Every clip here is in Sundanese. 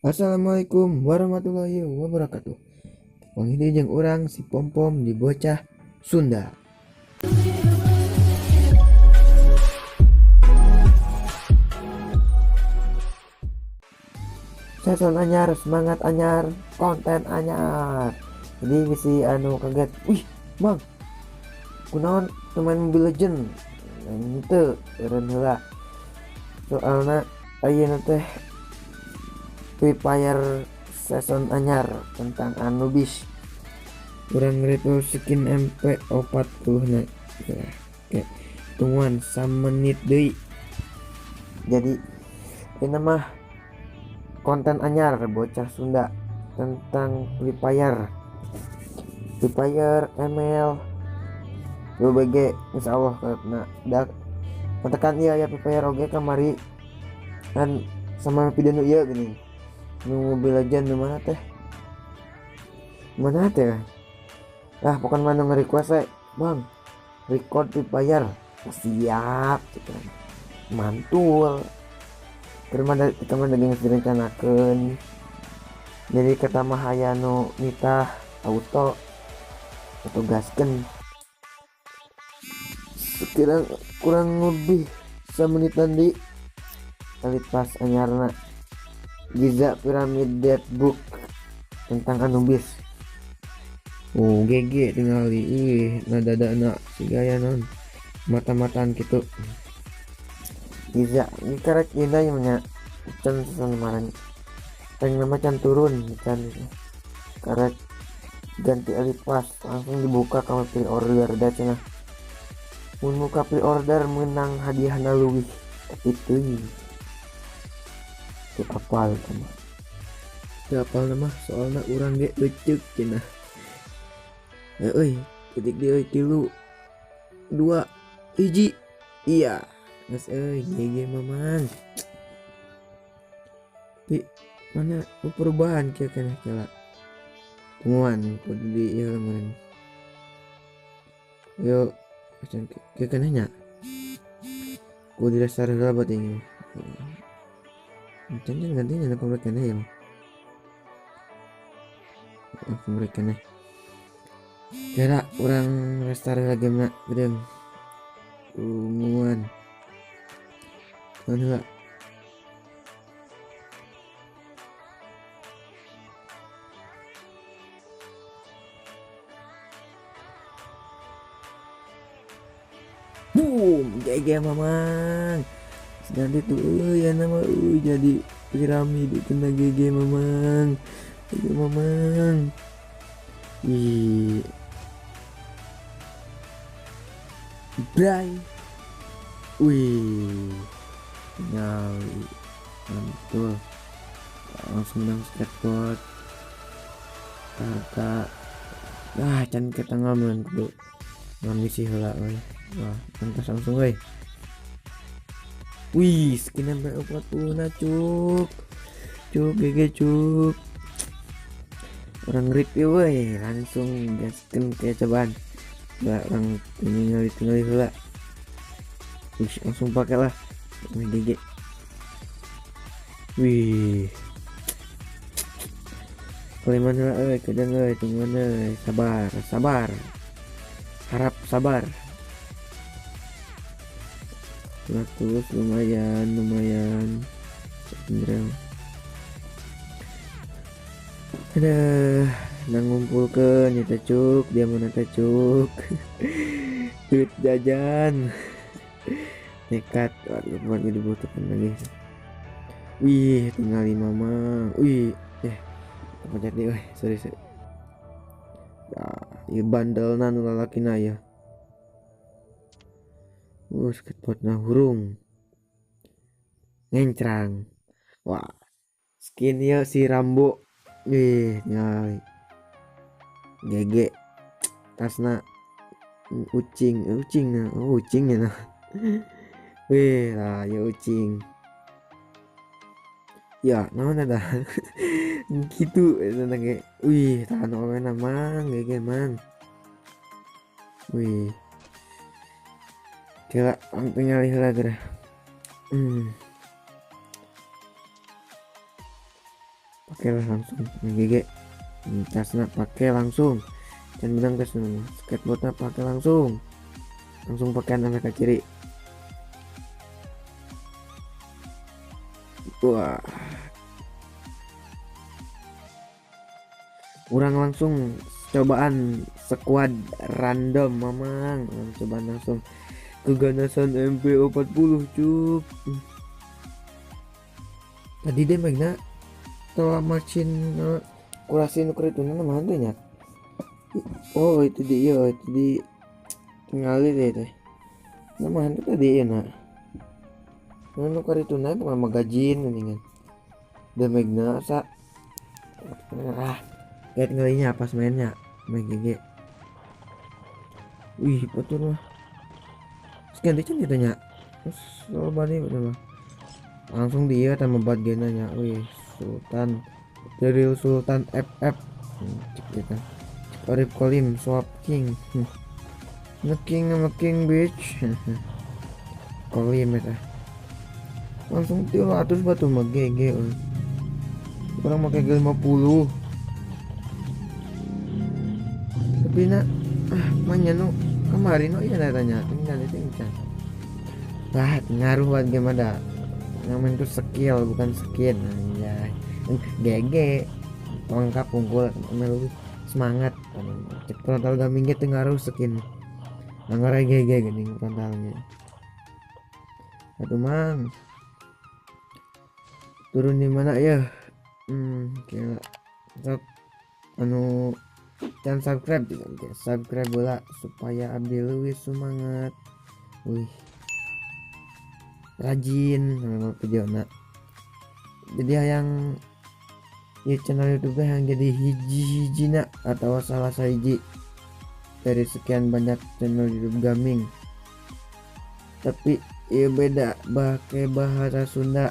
Assalamualaikum warahmatullahi wabarakatuh. Panggih jeung urang si Pom Pom di Bocah Sunda. Season anyar, semangat anyar, konten anyar. Jadi bisi anu kaget, wih, Bang, kunaon main Mobile Legend? Henteu, eureun heula. Soalna ayeuna teh Free Fire season anyar tentang Anubis. Urang review skin MP40 na. Ya, oke. Tungguan samenit deui. Jadi ini mah konten anyar Bocah Sunda tentang Free Fire. Free Fire, ML, PUBG, insyaallah karena da kontekan iya ya Free Fire oge kamari kan sama video nu ieu gini. Nu Mobile Legend nu mana teh? Mana teh? Ah, pokoknya mana nge-request we, Bang, record Free Fire. Siap, gitu. Mantul. Terima kita mah daging direncanakeun. Jadi kata mah aya nu nitah auto atau gaskeun. Sekira kurang lebih samenitan di kali pas anyarna Giza Pyramid Dead Book tentang Anubis. Oh, GG tingali ih nah dada si gaya non mata-mataan gitu. Giza ini karek Giza yang punya can season kemarin. Pengen nama can turun can karek ganti elite pass langsung dibuka kalau pre-order dah cenah. Mun muka pre-order menang hadiahna leuwih tapi teuing. Teu apal mah. Teu apal mah soalna urang ge leuceuk cenah. Euy, titik deui euy 3 2 1. Iya. Geus euy GG mamang. Pi mana perubahan kieu keneh kela. Tungguan kudu di ieu meureun. Yo acan kieu keneh nya. Kudu direstart heula berarti ini. Acan can ganti nya komplek keneh ya. Komplek keneh. Kira urang restart heula gamena geudeung. Tungguan. Tungguan heula. Boom, GG mamang. Ganti tuh euy ya nama euy jadi piramid itu na GG mamang. GG mamang. Ih. Bray. Wih. Nyali. Mantul. Langsung menang skateboard. Harta. Ah, can ke tengah mun kudu ngambil sih heula euy. Wah, pantas langsung euy. Wih, skin MP40 na cuk. Cuk GG cuk. Orang review euy, langsung gaskeun ke cobaan. Enggak orang tinggal heula. Wih, langsung pakai lah. Wih, GG. Wih. Kaliman heula euy, kedeung euy, tungguan euy, sabar, sabar. Harap sabar. 100 lumayan, lumayan. Bener. Aduh, nang ngumpulkeun ieu teh cuk, dia mana teh cuk. Duit jajan. Nekat, waduh, buat dibutuhkan lagi. Wih, tinggal 5 mah. Wih, apa jadi euy, sorry, sorry. Ya, ieu bandelna nu lalakina ya. Skateboardna hurung. Ngencrang. Wah, skin ieu si Rambo. Wih, nyai. GG. Tasna ucing, ucing nah. Oh, ucing ya nah. Wih, lah ya ucing. Ya, naon ada. Gitu eta ge. Wih, tahan awena mang, GG mang. Wih. Kira langsung nyali heula geura. Pakai lah langsung GG. Tasna pakai langsung. Dan bilang ke sana, skateboardnya pakai langsung. Langsung pakai anak kiri. Wah. Urang langsung cobaan squad random mamang, cobaan langsung keganasan MP40 cup. Tadi dia magna telah macin kurasi nu kitu na mah nya. Oh itu dia, itu di tinggali deh teh. Nama hantu tadi ya nak. Nu kitu na mah magajin geuningan. Damage-na asa ah, lihat ngelinya pas mainnya main GG. Wih, betul mah. Sekian dia kan ditanya. Terus balik betul mah. Langsung dia tambah buat genanya. Wih, Sultan dari Sultan FF. Cek kita. Cek Arif Kolim Swap King. Ngeking ngeking bitch. Kolim eta. Langsung 300 batu mah GG. Orang pakai G50. Tapi nak ah manya nu kemarin nu iya tanya tinggal itu encan. Bah ngaruh buat game ada. Ngamen tuh skill bukan skin anjay. GG lengkap unggul lebih semangat. Cek frontal gaming gitu ngaruh skin. Anggar GG gini frontalnya. Aduh mang. Turun di mana ya? Kira sok anu jangan subscribe juga, subscribe bola supaya abdi leuwih semangat. Wih. Rajin sama video nak. Jadi yang ya channel YouTube yang jadi hiji-hijina atau salah sahiji dari sekian banyak channel YouTube gaming. Tapi ya beda pakai bahasa Sunda.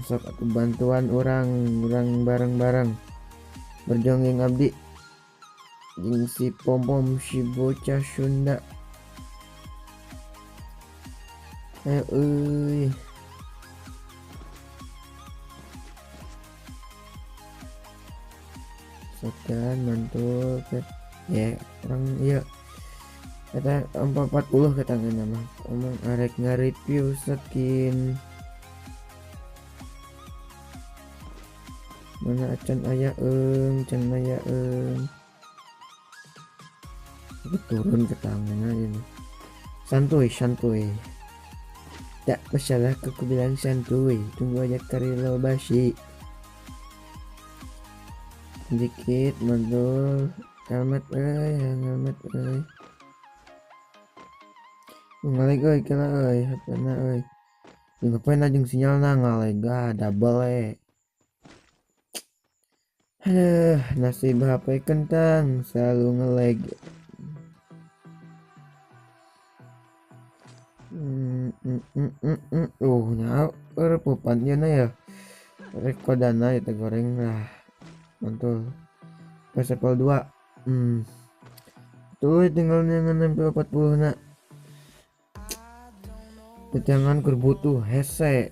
Sok aku bantuan orang bareng-bareng berjonggeng abdi jeung si pom-pom si bocah Sunda. Ayo euy. Sokan mantul ya orang iya kata 440 kata nama omong arek nge-review skin. Mana acan aya eung, can aya eung. Turun ke tangan aja nih. Santuy, santuy. Tak masalah aku bilang santuy. Tunggu aja Karilo basi. Dikit mantul. Helmet euy, helmet euy. Ngaleg euy kela euy, HP-na euy. Ngapain jeung sinyalna ngaleg ah double e. Aduh, nasib HP kentang selalu ngelag. Nah, repupan ieu na ya. Rekodana itu goreng lah. Mantul. PS level 2. Tuh tinggal dengan MP40 nak. Jangan keur butuh hese.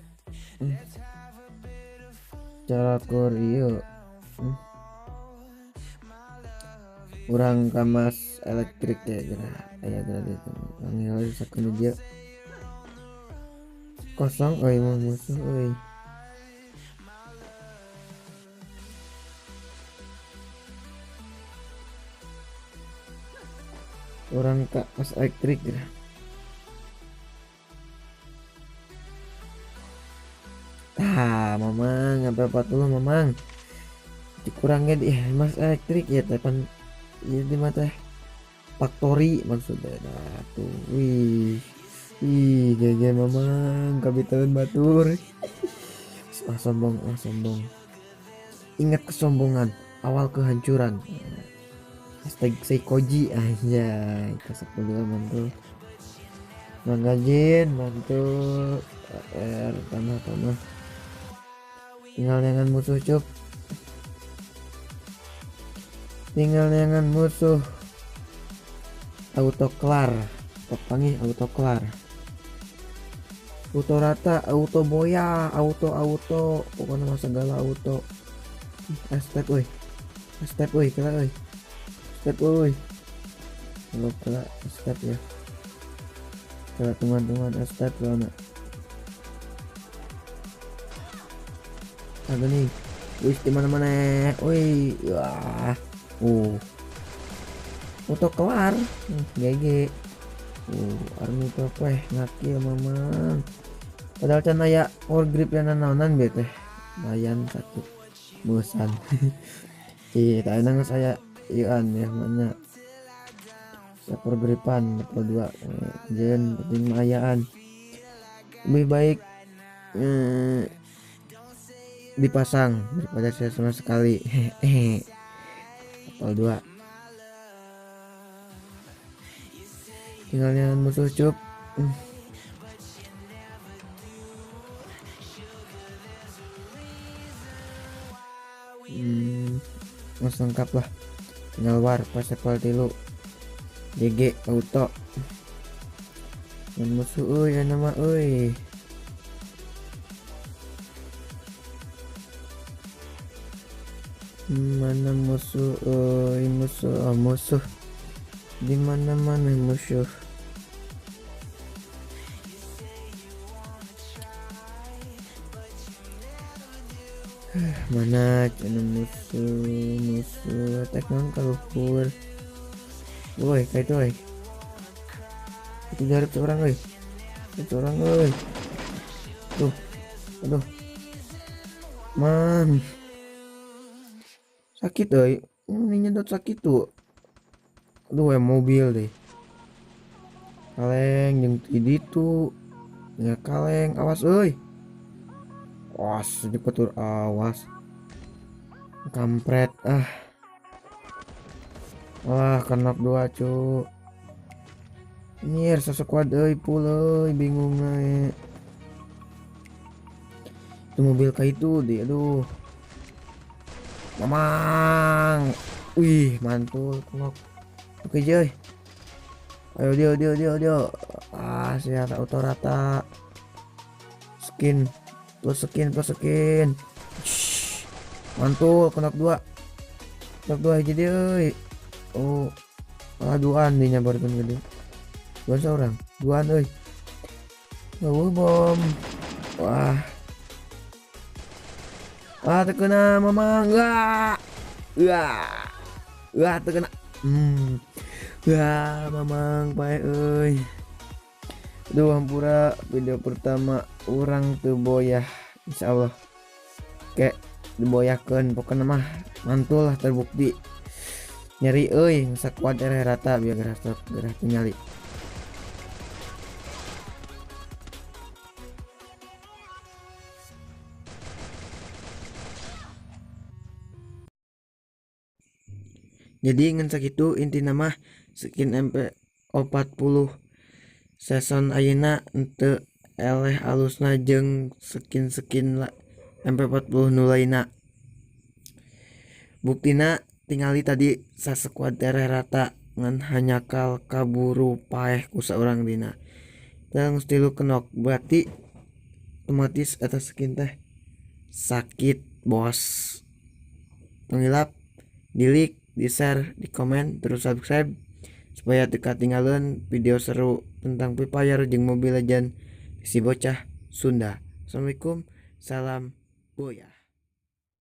Cara keur ieu. Urang kamas elektrik ya geura aya geura ditu panggil sakeun dia kosong euy mah musuh euy. Urang ka mas elektrik geura. Tah mamang sampai 40 mamang. Dikurangnya di mas elektrik ya tepan ya di mata factory maksudnya. Nah, tuh wih wih GG mamang kabitaun batur. Ah sombong, ah sombong. Ingat kesombongan awal kehancuran. Hashtag Seikoji anjay. Ke-10 mantul. Magazin mantul. R tambah-tambah. Tinggal dengan musuh cup. Tinggal dengan musuh. Auto kelar. Pepangi auto kelar. Auto rata, auto boya, auto auto, pokoknya masa segala auto. Step euy. Step euy, kela euy. Step euy. Kalau kela step ya. Kela teman-teman step soalnya. Agak nih. Wih, di mana-mana. Wih, wah. Auto kelar. GG. Army topeh ngakil mamang. Padahal can aya power grip yang nanaonan bete. Lumayan satu bosan. Ih, tak enak saya ian ya mana. Power gripan level 2. Jen penting ayaan. Lebih baik dipasang daripada saya sama sekali. Level 2. Tinggalnya musuh cup. Mas lengkap lah. Tinggal war pas level 3. GG auto. Dan musuh euy nama euy. Mana musuh euy, musuh, oh, musuh. Di mana-mana musuh. Mana cina musuh, musuh attack nang kaluhur. Woi, kayak itu, woi. Itu jarak seorang, woi. Itu orang, woi. Tuh. Aduh. Man. Sakit, woi. Ini nyedot sakit tuh. Aduh, mobil deh. Kaleng jeung ti ditu. Tinggal kaleng, awas euy. Awas dipetur, awas. Kampret ah. Wah, kenok 2, cu. Nyir sesekuat euy pul euy, bingung euy. Itu mobil kayak itu deh, aduh. Mamang. Wih, mantul kenok. Oke, Joy. Ayo dia dia dia dia. Ah, siap auto rata. Skin plus skin plus skin. Shhh. Mantul kenok 2. Kenok 2 aja dia euy. Oh, aduan dia nyabarkan gede. Dua seorang, duaan euy. Oh, bom. Wah. Ah, terkena mamang. Wah. Wah. Wah, terkena. Wah, mamang pae euy. Aduh, hampura video pertama urang teu boyah. Insyaallah. Kayak diboyahkeun pokokna mah mantul lah terbukti. Nyeri euy, sakuat ereh rata biar gerah gerah nyali. Jadi ngan sakitu intina mah skin MP40 season ayeuna henteu eleh alusna jeung skin-skin MP40 nu lainna. Buktina tingali tadi sasekuat tereh rata ngan hanyakal kaburu paeh ku saurang dina. Tang tilu kenok berarti otomatis eta skin teh sakit bos. Pengilap di like, di share, di komen, terus subscribe supaya teu katinggalan video seru tentang Free Fire jeung Mobile Legends si bocah Sunda. Assalamualaikum, salam boyah.